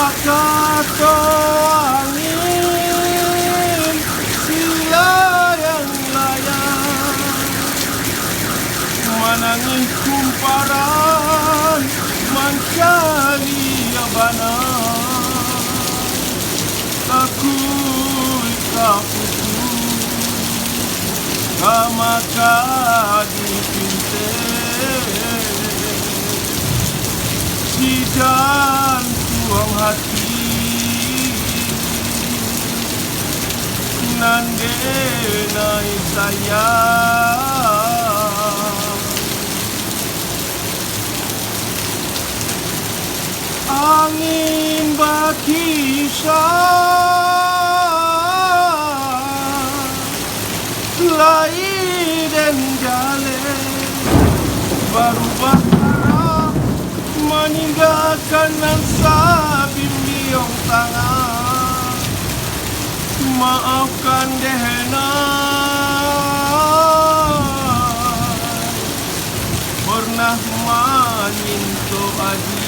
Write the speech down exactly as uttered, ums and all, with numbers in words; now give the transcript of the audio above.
Kato angin silayang-layang, manangih kumparan mancari bana. Takuik ka putuih, ka maka dipintek. Si jantuang hati nan denai sayang. Angin bakisah, lai den jaleh, barubah arah, maninggakan nan sabimbiang tangan. Maafkan deh, Nay, pernah maminto adi.